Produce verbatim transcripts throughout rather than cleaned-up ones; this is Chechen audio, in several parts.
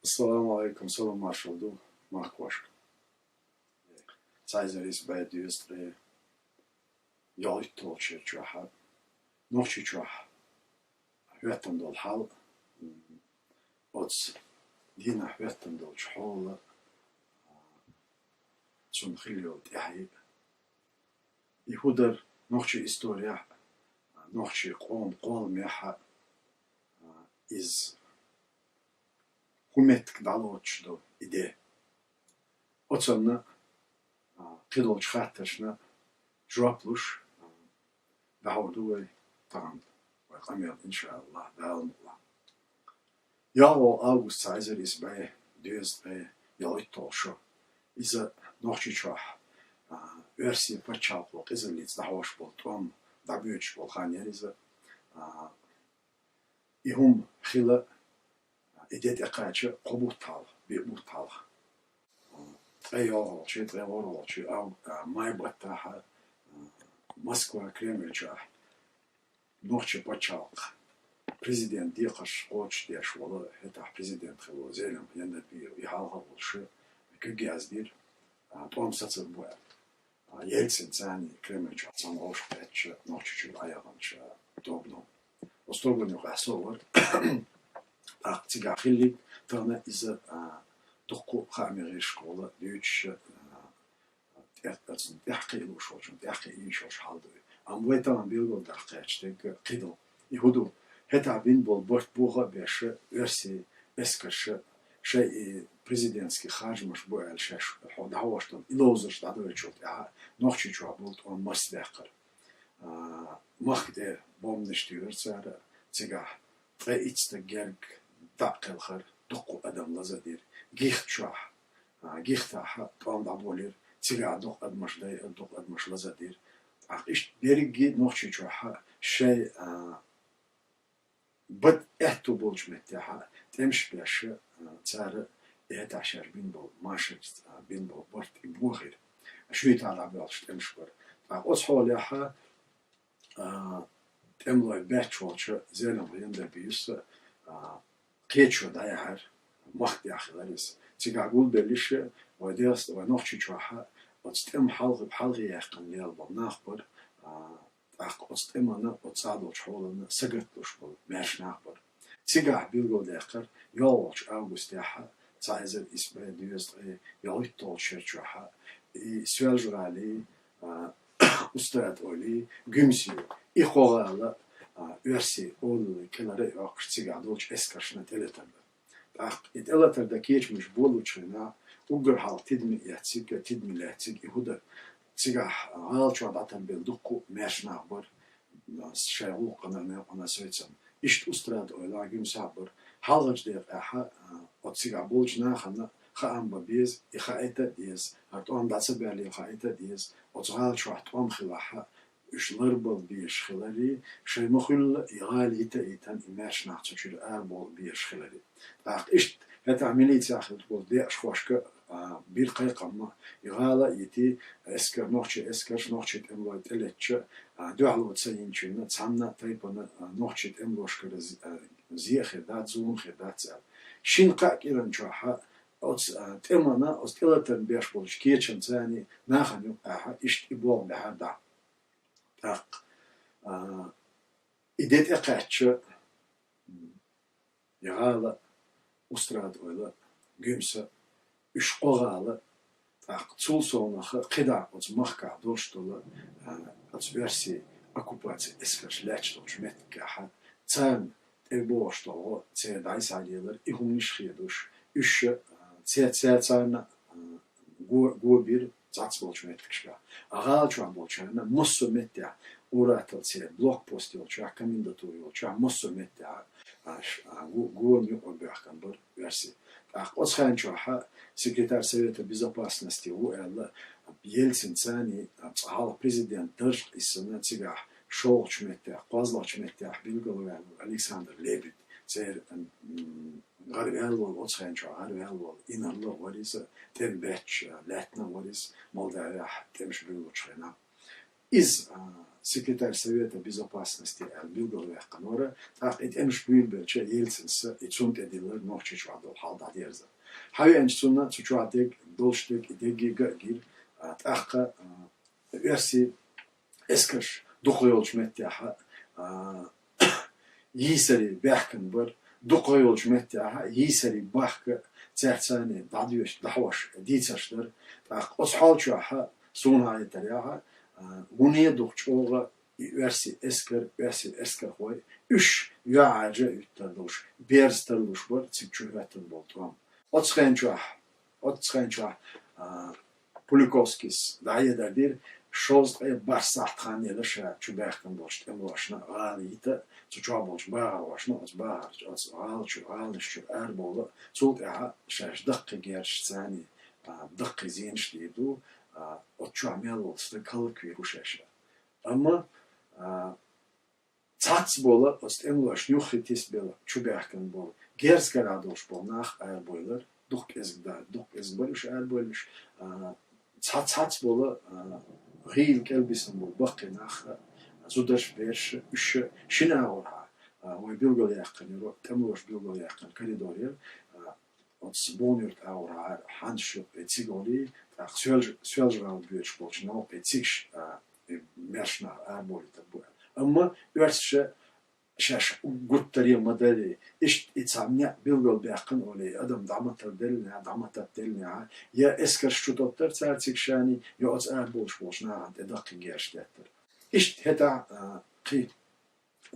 Ассаламу алейкум, салам маршал ду, махкошка. Цхьа эзар исс бӀе дезткъе ялхитталгӀачу шера чохь Нохчийчохь хӀоьттина долу хьал, м, оцу дийнахь хӀоьттина долчу хьолан, а, цунна хилла йолу тӀаьхье. И хӀун дара нохчийн историяхь а, нохчийн къоман кхолламехь а, а, иза хӀун меттиг дӀалоцуш ду и де? Оцунна, а, кхидолчу хаттаршна жоп луш, а, дӀахьур ду вай тахана, вай къамел, иншааллахӀ, Дала мукъ лахь. ЙолхолгӀа август цхьа эзар исс бӀе дезткъе ялхитталгӀа шо. Иза Нохчийчохь, а, оьрсийн пачхьалкхо къизаллица дӀахьош болу тӀом дӀабоьдуш болу хан яра иза. А, и хӀума хилла, и де тӀекхача кхо бутт хьалха, биъ бутт хьалха. Ткъе йолхолгӀачу, ткъе ворхӀалгӀачу ав-, а, май баттахь, а, Москва, Кремль чохь нохчийн пачхьалкхан президент декхарш кхочушдеш волу, хӀетахь президент хилла волу Зелимхан Яндарбиев, и хьалха а волуш, куьг яздира, а, тӀом сацар бу аьлла. А, Ельцин царний Кремль чохь цхьана вовшах кхетча, Нохчийчуьра Ӏаяханча тобано. Оцу тобанан юкъахь со а вара. ТӀаккха цигахь хилларг тахана иза, а, дуккха а хаамийн гӀирсашкахула дуьйцуш, а, тӀе-, оцунна тӀаьхьакхиа лууш волчунна тӀаьхьакхиийна йиш йолуш хьал ду. Амма вай тахана билгалдаккха кхаьчна дерг кхидолу. И хӀун ду? ХӀетахь бина болу барт бохо а беш, оьрсийн эскарша шайн и президентский харжамаш бу аьлла шаьш хьо дӀахьош долу и ловзарш дӀадоьдучул тӀаьхьа Нохчийчохь болу тӀом марсадаьккхира. А, махка тӀе бомбанаш туьйхира цара, цигахь ткъе итт стаг герга дӀа а кхелхира, дуккха а адам лазадира. Гихта чохь, а, Гихтахь тӀом дӀаболийра, цигахь дуккха адамаш дайира, дуккха адамаш лазадира. ТӀаккха иштта берриге Нохчийчохь шайн, а, бат аьтту болчу меттехь тӀемаш беш, а, цара и хӀетахь шаьш бина болу машарца, а, бина болу барт и бохийра. Шуьйтахь дӀабоьлхуш тӀемаш бара. ТӀаккха оцу хьолехь, а, тӀемалой баьчча волчу Зелимхан Яндарбиевс, а, кхечо дӀаяьхьира, махка тӀехь хилира иза. Цигахь гулбелларш вай Дагъаст-, вай Нохчийчохь оцу тӀеман хьалхе, хьалхе яьккхина лелла болу нах бара, а, тӀаккха оцу тӀемана, оцу цӀа долчу хьолана сагатдеш болу маьрша нах бара. Цигахь билгалдаьккхира, йолхолгӀачу августехь, цхьа эзар исс бӀе дезткъе ялхитталгӀачу шерчохь, и Соьлжа-ГӀалий, а, Устрада-Ойли, Гуьмси, и кхо гӀала, а, оьрсийн олаллин кӀелара а йоккхуш, цигахь долчу эскаршна тӀелатар дара. ТӀаккха и тӀелатар дан кечамаш болучу хенахь, уггар хьалха тидаме эцциг, тидаме лаьцциг и хӀун дара. Цигахь гӀала чохь дӀатарбелла дуккха а маьрша нах бара, шайн гӀуллакхана, мелкъана, сацам. Иштта Устрада-Ойлахь, Гуьмсахь бара. Хьалхарчу декъехь, а, оцу цигахь болчу нахана хаам бан беза, и хаийта а деза, хӀара тӀом дӀа ца баьллийла хаийта а деза, оцу гӀала чохь тӀом хилахь, уьш ларбала безаш хиларе, шайн ма-хуьллу и гӀала йита а йитина, и маьрша нах цу чуьра арабовла безаш хиларе. ТӀаккха иштта хӀетахь милицехь хилла болу декъашхошка, а, бира кхайкхам, и гӀала а йитий, эскар, нохчийн эскарш, нохчийн тӀемалой тӀелеттача, а, дуьхьало ца йинчунна, цхьанна а тайпана, а, нохчийн тӀемалошкара зе-, а, зе а хир дац, зулам хир дац аьлла. Шина-кхаа кӀиран чохь оцу, а, тӀемана, оцу тӀелатарна беш болчу кечамца нахана юккъехь иштта и болх баьхьира дӀа. ТӀаккха, а, и де тӀекхаьчча, и гӀала, Устрада-Ойла, Гуьмса, уьш кхо гӀала, тӀаккха цул совнаха кхидӀа оцу махкахь долуш долу, а, оцу оьрсийн оккупацин эскарш лаьтташ долчу меттигехь, царна тӀебогӀуш долу гӀо церан дӀасалелара, и хӀуманаш хедуш, уьш, а, цер-, цер-, царна, а, го-, го бира цхьацца болчу меттигашкахь. А гӀала чохь болчарна массо а меттехь, уратал церан блокпост йолчохь, комендатура йолчохь, массо а меттехь, а, ш-, а, го-, гона юкъа боьхкан бара оьрсий. ТӀаккха оцу хенчохь секретарь Совета Безопасности ву аьлла, Ельцин царний, а, цкъа хьалха президент дарж а иссина, цигахь шолгӀачу меттехь, кхозлагӀчу меттехь билгалваьлла Александр Лебедь, церан, м, гӀараваьлла волу, оцу хенчохь гӀараваьлла волу инарла а вара иза, тӀеман баьчча лаьттина а вара иза, Молдавехь тӀемаш буьйлучу хенахь. Иза, а, секретарь Совета Безопасности аьлла билгалваьккхина вара, тӀаккха и тӀемаш буьйлабелча Ельцинс и цунна тӀедиллар, Нохчийчохь долу хьал дӀадерзар. Хьавеанчу цунна цу чохь дерг, долуш дерг, и дерриге а гира, а, тӀаккха, а, оьрсийн эскарш дукха йолчу меттехь, а, йийсаре баьхкина бара, дукха йолчу меттехь йийсаре бахка цаьрца дӀадоьшуш, дӀахьош дийцарш дара. ТӀаккха оцу хьал чохь, суна хетарехь, а, вуне дукха чӀогӀа и оьрсийн эскар, оьрсийн эскархой, уьш юьхьӀаьржа а юьттар долуш, берза тарлуш бара цига чу хӀоьттина болу тӀом. Оцу хен чохь, оцу хен чохь, а, Пуликовскийс дӀахьедар дира, шовзткъе бархӀ сахьт хан елира ша чубаьхкина болчу тӀемалошна гӀала йита, цу чохь болчу бахархошна, оцу бахархо, оцу гӀала чу, гӀаланаш чуьра арабовла, цул тӀаьхьа шаьш даккхий герзашца, а, даккхий зенаш дийр ду, а, оцу чохь мел волу стаг хӀаллаквийр ву шаьш. Амма, а, цхьацца болу оцу тӀемалошна юххе тиса белла чубаьхкина болу, герз карахь долуш болу нах арабойлар, дукха кӀезиг да-, дукха кӀезиг бара уьш арабойлуш, а, цхьа-, цхьацца болу, а, гӀийла кӀелбисина болу баккхий нах, а, зударш, бераш, уьш шина агӀорхьа, а, вай билгалъяьккхина йолу, тӀемалоша билгалъяьккхина коридор яра, а, оцу Бонн-Юрт агӀорхьара хьанза шуьйра и цига гӀолий, тӀаккха Соьлж-, Соьлж-ГӀала боьдуш болчу новкъа и цигаш, а, и маьрша нах арабовлийтар бу аьлла. Амма оьрсаша шаьш гуттаре ма дарий, иштта и цхьа некъ билгалбаьккхина олий, адам дӀа ма тарделлинехь, дӀа ма таттаделлинехь, я эскарш чутоттар цара цига шаний, я оцу арабовлуш болчу нахана тӀе даккхий герзаш деттар. Иштта хӀетахь, а, кхин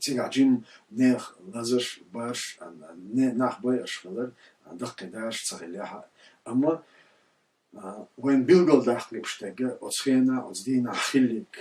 цигахь жимма нехан лазарш, барш, а, не-, нах байарш хилар, а, даккхий дараш ца хилехь а. Амма, а, вайна билгалдаккха лууш дерг, оцу хенахь, оцу дийнахь хилларг,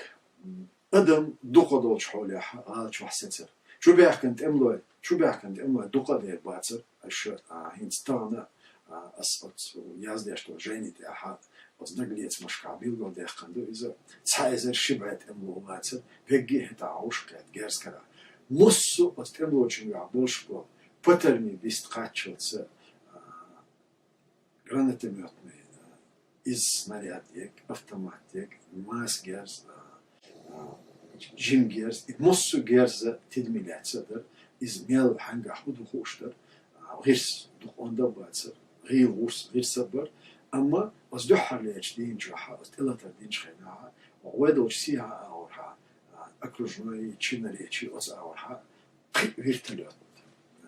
м, адам дукха долчу хьолехь гӀала чохь сецар. Чубаьхкина тӀемалой, чубаьхкина тӀемалой дукха а дер бацара, аша, а, хӀинца тахана, а, ас оцу яздеш долу жайни тӀехь, оцу дагалецамашкахь билгалдаьккхина ду иза, цхьа эзар ши бӀе тӀемало лацара, вегги а хӀетахь Ӏовшах кхетта герз карахь. Массо а оцу тӀемалочуьнгахь болуш болу патармийн бист кхаччалца, а, гранатомётный, а, иза снаряд дерг, автомат дерг, маса герз, а, а, жима герз, и массо а герз тидаме лаьцна дара, иза мел хьаьнгахь хӀун ду хууш дара, а, гӀирс дукха онда а бацара, гӀийла гӀурс, гӀирс а бара, амма оцу дуьххьарлерчу дийнахь чохь, оцу тӀелатар динчу хенахь, вай долчу сехьа агӀорхьа, а, окружной, Чинаречи оцу агӀорхьа, пхи вертолёт,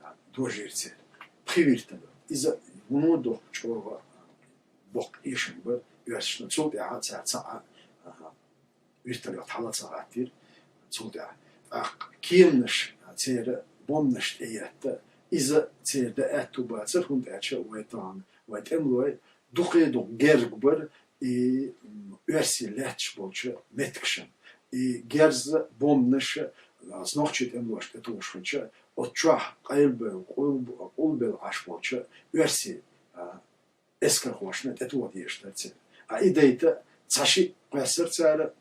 а, дожийра церан. Пхи вертолёт. Иза вуно доккха чӀогӀа боккха эшам бара оьрсашна. Цул тӀаьхьа цара цхьа а, а, вертолёт хьала ца гӀаттийра. Цул тӀаьхьа. ТӀаккха кеманаш, а, церан бомбанаш тӀеетта, иза церан дан аьтту бацара, хӀунда аьлча вай тахана, вай тӀемалой дукха-дукха герга бара, и, м, оьрсий лаьтташ болчу меттигашна. И герз а, бомбанаш а, а, нохчийн тӀемалошна тӀетухуш хилча, оцу чохь къайлабевлла, къул-, къулбелла Ӏаш болчу оьрсийн, а, эскархошна тӀетоха дезаш дара церан. А и дайта цхьа шиъ кхоьссара цара,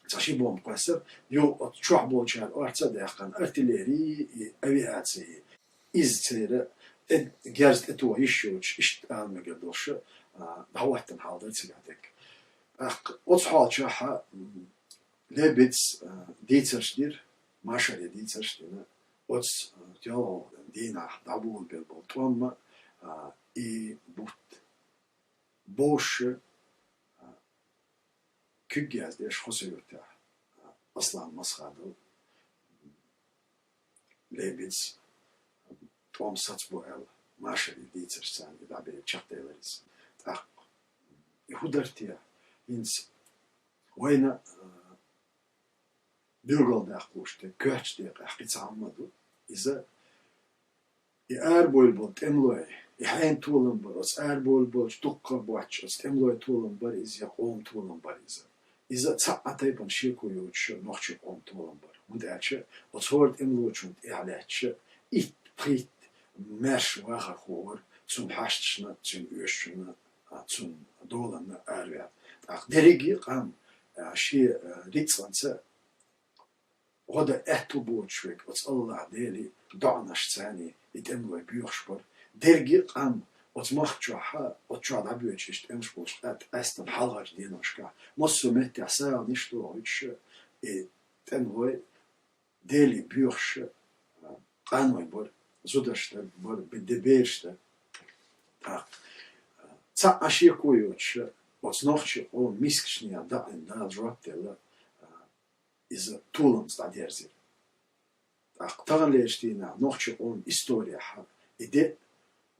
цхьа ши бомба кхоьссара, юха оцу чохь болчара орца а даьккхина, артиллери, и авиаци, иза церан тӀе-, герз тӀетоха йиш йоцуш, иштта ала мегар долуш, а, дӀахӀоттина хьал дара цигахь дерг. ТӀаккха оцу хьолчохь, м, Лебедьс, а, дийцарш дира, машаре дийцарш дина, оцу, а, йолхалгӀа дийнахь дӀаболабелла болу тӀом а, а, и бутт бовша, а, куьг яздеш Хасавюртехь, а, Аслан Масхадов, Лебедьс тӀом сацбо аьлла, машаре дийцарш царна и дӀабелла чекхделира иза. ТӀаккха и хӀун дара те? ХӀинца вайна, а, билгалдаккха лууш дерг коьртачу декъехь кхин цхьа хӀума ду. Иза и арабевлла болу тӀемалой, и хьенан толам бара, оцу арабевлла болчу дуккха а боцчу оцу тӀемалойн толам бара иза, я къоман толам бара иза. Иза цхьа а тайпана шеко йоцуш нохчийн къоман толам бара. ХӀунда аьлча оцу хӀора тӀемалочунна тӀехь лаьтташ итт-пхийтта маьрша вахархо вара, цуьнан хьашташна, цуьнан оьшучунна, а, цуьнан доланна араваьлла. ТӀаккха дерриге а къам, а, шен, а, рицкъанца гӀо дан аьтту боцуш верг оцу АллахӀ-Деле доӀанашца и тӀемалой боьхуш бара. Дерриге а къам оцу махка чохь, оцу чохь дӀабоьдуш иштта тӀемаш болчу къаьст-, къаьстина хьалхарчу деношкахь, массо а меттехь сагӀанаш дохуьйтуш, и тӀемалой, Деле боьхуш, къаной бара, зударшта бара, бе-, де берашта. ТӀаккха цхьа а шеко йоцуш, оцу нохчийн къоман мискачех дакъийна Дала жоп делла, иза толамца дӀадерзийра. ТӀаккха таханлерчу дийнахь нохчийн къоман историяхь и де,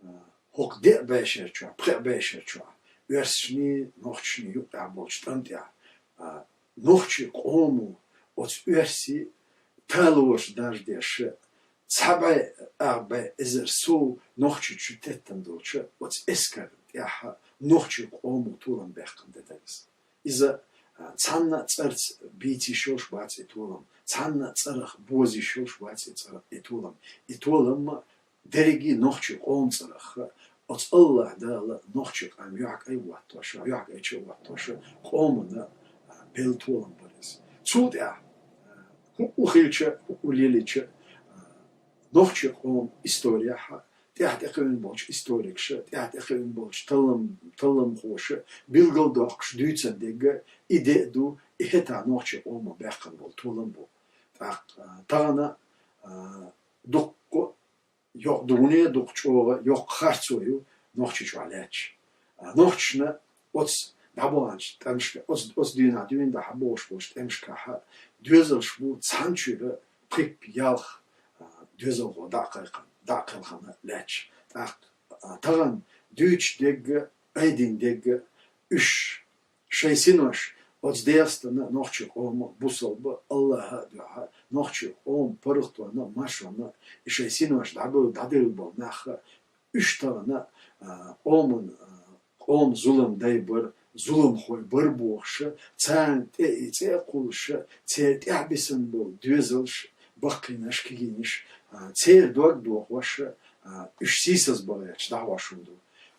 а, хӀокху деа бӀешерчохь, пхеа бӀешерчохь, оьрсашний, нохчашний юккъехь болчу тӀам тӀехь, а, нохчийн къомо оцу оьрсийн талораш даржадеш, цхьа бӀе, ах бӀе эзар сов Нохчийчу теттина долчу оцу эскар тӀехь нохчийн къомо толам баьккхина де дара иза. Иза, а, цхьанна а цӀарца бийца йиш йолуш бац и толам, цхьанна а цӀарах боза йиш йолуш бац и цӀа-, и толам. И толам дерриге а нохчийн къоман цӀарах, оцу АллахӀ Дала нохчийн къам юьхькӀай а хӀоттош, юьхькӀайча а хӀоттош, къомана, а, белла толам бара иза. Цул тӀаьхьа, а, хӀуъу хилча, хӀуъу лелийча, а, нохчийн къоман историяхь тӀаьхьа тӀекхуьуш болчу историкаша, тӀаьхьа тӀекхуьуш болчу таллам-, талламхоша билгалдоккхуш дуьйцур дерг и де а ду, и хӀетахь нохчийн къомо баьккхина болу толам бу. ТӀаккха, а, тахана, а, дуккха йоккха дуне, дукха чӀогӀа йоккха харцо ю Нохчийчохь лаьтташ. А, нохчашна оцу дӀабаханчу тӀемашка, оцу, оцу дийнахь дуьйна дӀа хьан бохуш болчу тӀемашкахь доьзалш бу цхьана чуьра пхи-ялх, а, доьзалхо дӀа а кхайкхина, дӀа а кхелхина лаьтташ. ТӀаккха, а, тахана дуьйцуш дерг, айдина дерг, уьш шайн синош оцу ДегӀастана нохчийн къоман бусалба АллахӀа а дуьхьа, нохчийн къоман паргӀатонна а, маршонна а и шайн синош дӀабевлла, дӀадевлла болу нах, уьш тахана, а, къоман, а, къоман зулам дай бара, зуламхой бара бохуш, царна тӀе и цӀе а кхуллуш, церан тӀаьхьабисина болу доьзалш, баккхийнаш, кегийнаш, а, церан дог дохош, а, уьш сийсазбан гӀерташ дӀахьош хӀума ду.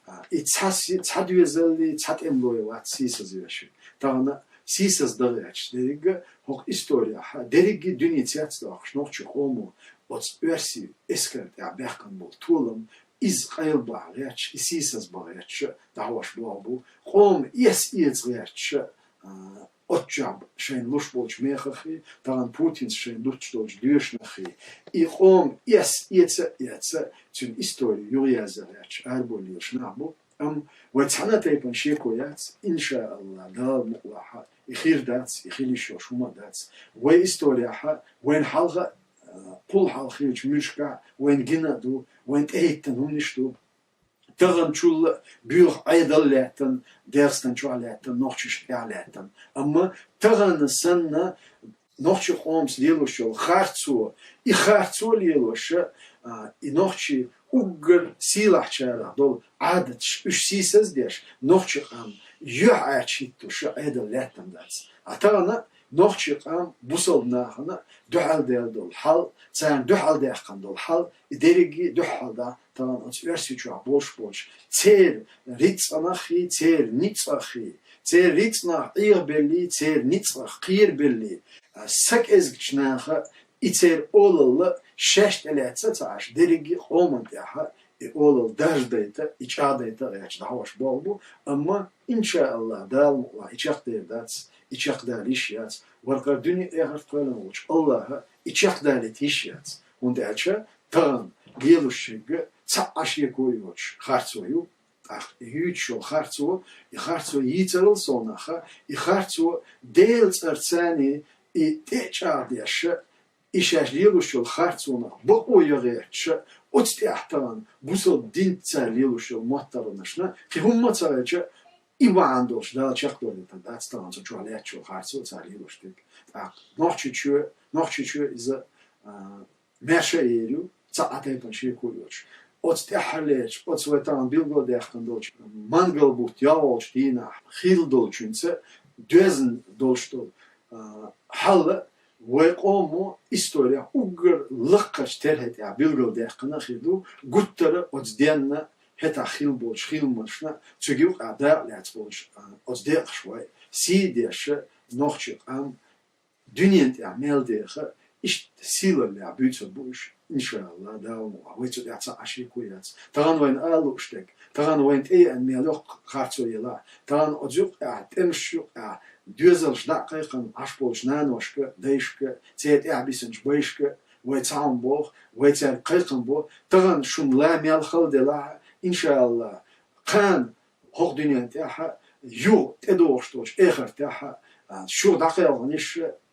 А, и цхьа си-, цхьа доьзаллий, цхьа тӀемалой вац сийсазвеш. Тахана сийсаздан гӀерташ дерриг а хӀокху историяхь, дерриге а дуьне цецдоккхуш нохчийн къомо оцу оьрсийн эскар тӀехь баьккхина болу толам, иза къайлабан гӀерташ, и сийсазбан гӀерташ дӀахьош болх бу. Къоман эс эца гӀерташ, а, оццу чохь шайна луш болчу мехаххий, тахана Путинца шайна дуттуш долчу доьшнаххий, и къоман эс эца а эца, цуьнан истори юхаязъян гӀерташ арабевлла лелаш нах бу. Амма вай цхьана а тайпана шеко яц, иншааллахӀ, Дала мукъалахь, и хир дац, и хила йиш йолуш хӀума а дац. Вай историяхь вайна хьалха, а, кхул хьалха хиллачу муьлшкахь вайна гина а ду, вайна тӀехӀиттина хӀуманаш а ду. Таханачул а боьха Ӏедал лаьттина, ДегӀастан чохь лаьттина, нохчашна тӀехь лаьттина. Амма тахана санна нохчийн къомаца лелош йолу харцо, и харцо лелош, а, и нохчийн уггар сийлахьчарах долу Ӏадаташ, уьш сийсаздеш, нохчийн къам юьхьӀаьрча хӀиттош Ӏедал лаьттина дац. А тахана нохчийн къам бусалба нахана дуьхьалдаьлла долу хьал, царна дуьхьалдаьккхина долу хьал, и дерриге а дуьхьалда тахана оцу Оьрсийчохь болуш болчу церан рицкъанаххий, церан ницкъаххий, церан рицкъанах Ӏехабеллий, церан ницкъах кхерабеллий, а, са кӀезгачу наха и церан олалла шаьш тӀелаьцна ца Ӏаш, дерриге а къоман тӀехь и олалла даржадайта, и чӀагӀдайта гӀерташ дӀахьош болх бу, амма, иншааллахӀ, Дала мукъалахь, и чекхдер дац, и чекхдала йиш яц, вархара дуьне а, эхарт а кхоьллина волчу АллахӀа и чекхдалийта йиш яц, хӀунда аьлча тахана лелош ерг цхьа а шеко йоцуш харцо ю, тӀаккха и юьйцуш йолу харцо, и харцо йийцарал совнаха, и харцо Делан цӀарца и тӀе а чӀагӀдеш, и шаьш лелош йолу харцонах бакъо ян гӀерташ, оцу тӀехь тахана бусалба динца цара лелош йолу моттаргӀанашна кхин хӀумма а ца хилча, и бахьана долуш Дала чекхдолуьйтур дац тахана цу чохь лаьтташ йолу харцо, цара лелош дерг. ТӀаккха Нохчийчоь, Нохчийчоь иза, а, маьрша а ер ю, цхьа а тайпана шеко йоцуш. Оцу тӀаьххьарлерчу, оцу вай тахана билгалдаьккхина долчу мангал бутт йолчу дийнахь хилла долчуьнца доьзна долуш долу, а, хьал вай къоман историяхь уггар лакхарчу терхи тӀехь билгалдаьккхина хир ду, гуттара а оцу денна, хӀетахь хилла болчу хиламашна, цуьнга юкъахь дакъа лаьцна болчу, а, оцу декъашхой сий деш, нохчийн къам дуьненна тӀехь мел деха, иштта сийлаллехь буьйцур бу уьш, иншааллахӀ, Дала мукъалахь, вай цу тӀехь цхьа а шеко яц. Тахана вайна ала лууш дерг, тахана вайна тӀееана мел йоккха харцо елахь, тахана оцу юкъахь, тӀемаш юкъахь, доьзалш дӀа а кхайкхина Ӏаш болчу наношка, дайшка, церан тӀаьхьа бисинчу байшка вай цхьаьна боху, вай цаьрга кхайкхам бо, тахана шуна ла мел хала делахь, иншааллахӀ, кхана хӀокху дуьнен тӀехь а, юха тӀедогӀуш долчу эхартехь а, а, шу дӀакхелхинарш,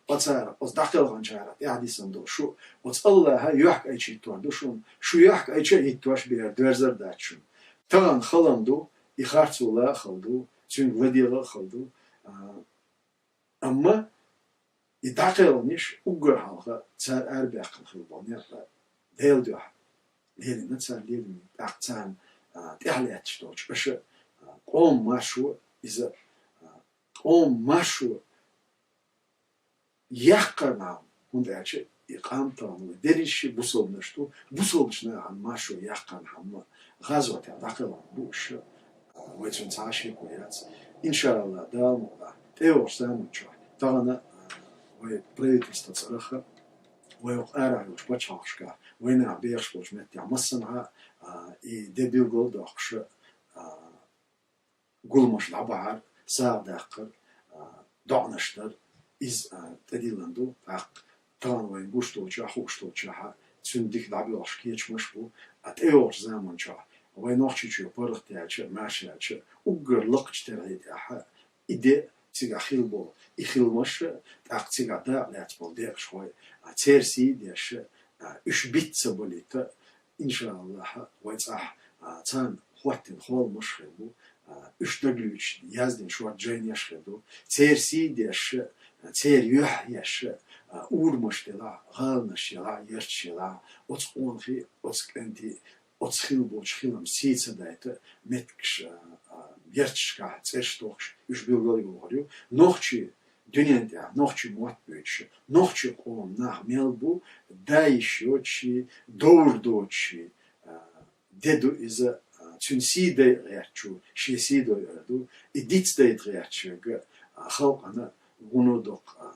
оцара, оцу дӀакхелхинчарах тӀаьхьа дисина долу шу, оцу АллахӀа йохка айча хӀиттор ду шуна, шу йохка айча а хӀиттош бен доьрзар дац шуна. Тахана хала ду, и харцо ла а хала ду, цуьнга ладегӀа а хала ду. А, амма и дӀакхелхинарш уггар хьалха цара арабаьккхина хилла болу некъ Делан дуьхьа лелийна цара лелийна, тӀаккха царна, а, тӀаьхьалаьтташ долчу аша, а, къоман маршо иза, а, къоман маршо яккхарна, хӀунда аьлча и къам тахана вай дерриш а бусалбанаш ду, бусалбачу нахана маршо яккхарна хьамма гӀазотехь дӀакхелхина бу уьш, а, вай цуьнан цхьа а шеко яц. ИншааллахӀ, Дала мукъ лахь, тӀейогӀучу заман чохь тахана, а, вай правительство цӀарах а, вай хӀокху арахь йолчу пачхьалкхашкахь, вайнах бехаш болчу меттехь массанхьа а, а, и де билгал а доккхуш, а, гуламаш дӀабахьар, сагӀа даккхар, а, доӀанаш дар, иза, а, тӀедиллина ду. ТӀаккха тахана вайна гуш долчохь, хууш долчохь а, цуьнан дика дӀабоьлхуш кечамаш а бу, а, тӀейогӀучу заман чохь вай Нохчийчоь паргӀат яьлча а, маьрша яьлча а, уггар лакхачу терхье тӀехь а, и де цигахь хилла болу, и хиламаш а, тӀаккха цигахь дакъа лаьцна болу декъашхой, а, церан сий а деш, а, уьш биц ца балийта, иншааллахӀ, вай цӀахь, а, царна хӀоттийна холмаш а хир бу, а, уьш дагалуьйтуш яздина шорта жайнеш а хир ду, церан сий а деш, а, церан юьхь а еш, а, урамаш делахь, гӀаланаш елахь, ярташ елахь, оцу къонахий, оцу кӀентий, оцу хилла болчу хиламан сий ца дайта, меттигаш, а, а, ярташкахь цӀераш тохкуш, уьш билгал а йохур ю. Нохчий дуьнен тӀехь, нохчий мотт буьйцуш, нохчий къоман нах мел бу, да йиш йоцуш, довр доцуш, а, де ду иза, а, цуьнан сий дайта гӀертачо шен сий дойур ду, и дицдайта гӀертачуьнга, а, халкъана вуно доккха, а,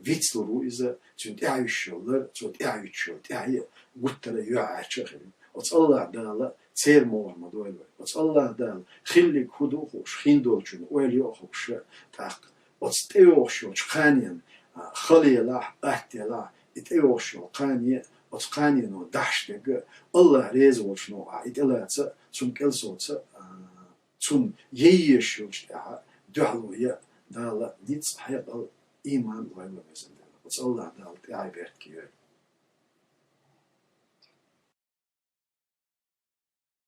вицлур ву иза, цуьнан тӀаьхьа йуьсуш йолу лар, цо тӀаьхьа йуьтуш йолу тӀаьхье а гуттара а юьхьӀаьрча а хир ю. Оцу АллахӀ Дала церан могӀар ма дойла вай. Оцу АллахӀ Дала хилларг хӀун ду а хууш, хин долчунна ойла йо а хууш, тӀаккха оцу тӀейогӀуш йолчу кханенан, а, хала елахь, атта елахь, и тӀейогӀуш йолу кхане, оцу кханено дахьаш дерг а, АллахӀ реза волчу новкъахь и тӀелаца а, цунна кӀел соца а, а, цунна яйеш йолчу тӀаьхьа дуьхьало ян Дала ницкъ, хьекъал, ийман лойла везан Дела. Оцу АллахӀ Дала тӀаьхье беркате йойла.